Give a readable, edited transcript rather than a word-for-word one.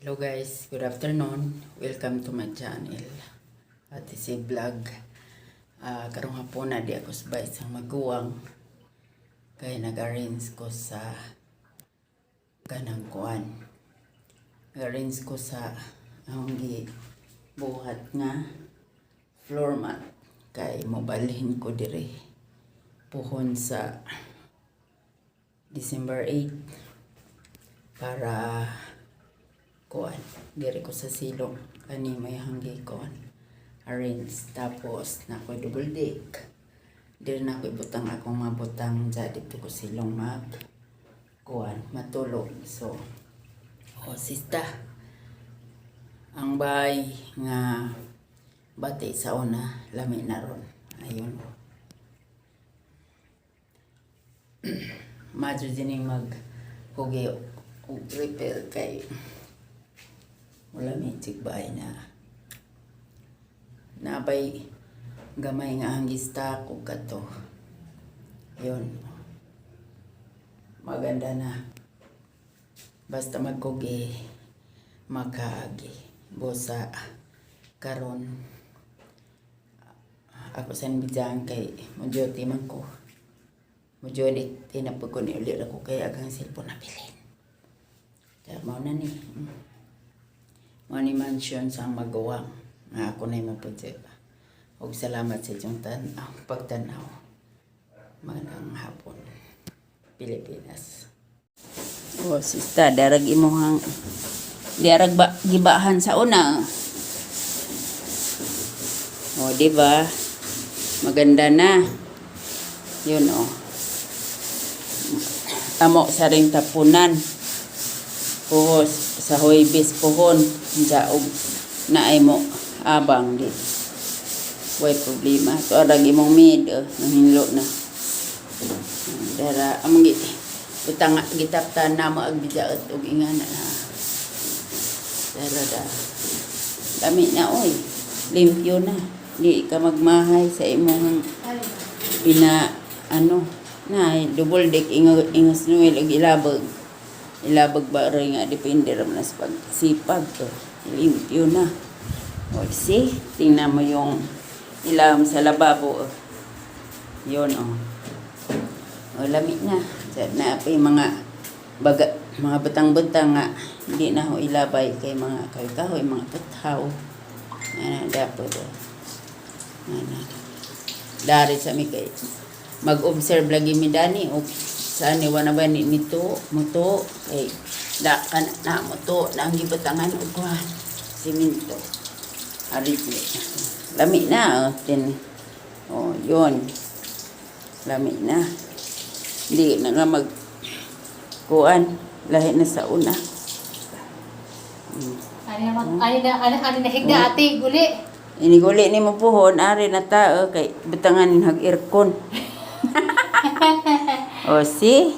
Hello guys, good afternoon. Welcome to my channel. Ate si Vlog. Karong hapon na di ako sabay sa maguwang. Kaya nag-arrange ko sa kanang kuan. Nag-arrange ko sa akong buhat nga floor mat. Kay mobalhin ko dire puhon sa December 8 para kuan diri ko sa silong. Kani may hanggi kuan arrange, tapos na ako double deck diri na ako ibutang akong mabutang dya dito ko silong mag kuan matulog. So, oh, sista, ang bay nga bati sa una, lami na ron. Ayun, madyo dining mag hugi og repair kay wala may bay na nabay gamay nga ang gistak og kato. Yun, maganda na basta magkugi makaagi busa. Karon ako sa bidyan kay mo duty man ko, mo duty tinapag ko ni uli ako kay agang cellphone na bilin. Kaya mao na ni. Mao ni mansion sa maguwang nga ako na mapudse. Ug salamat sa inyong tan-aw, pagtanaw. Magandang hapon, Pilipinas. Oh, sista, darag imuhang diarag ba gibahan sa una. Oh, di ba? Maganda na. Yun oh. Amo sa ring tapunan. Puhos sa Huwebes puhon og naay mo abang di. Way problema. To arag imong maid oh, nanghinlo na. Dara among gi utang gitaptan namo ag bijaot og ingana na. Dara da. Lami na oy. Limpyo na. Di ka magmahay sa imong pina ano na double deck ingos ingos Noel og ilabag. Ilabag ba rin nga depende ra man sa pagsipag to. Limpyo na. O see, tingnan mo yung ilam sa lababo. Oh. Yun oh. O lami na. Sa na pa yung mga baga, mga butang-butang nga hindi na ho ilabay kay mga kahoy-kahoy, mga puthaw. Ana dapat oh. Ana. Dari sa mi kay mag-observe lagi mi dani o saan ni wala ba ni nito muto kay da kan na muto na ang gibutangan og kuan simento. Ari lami na oh, tin. Oh, yun. Lami na. Hindi na nga mag kuan lahi na sa una. Ani naman, ani na, ani, ani na higda ate, guli. Iniguli ni mo puhon, ari na tao, kay butangan hag aircon. O, see?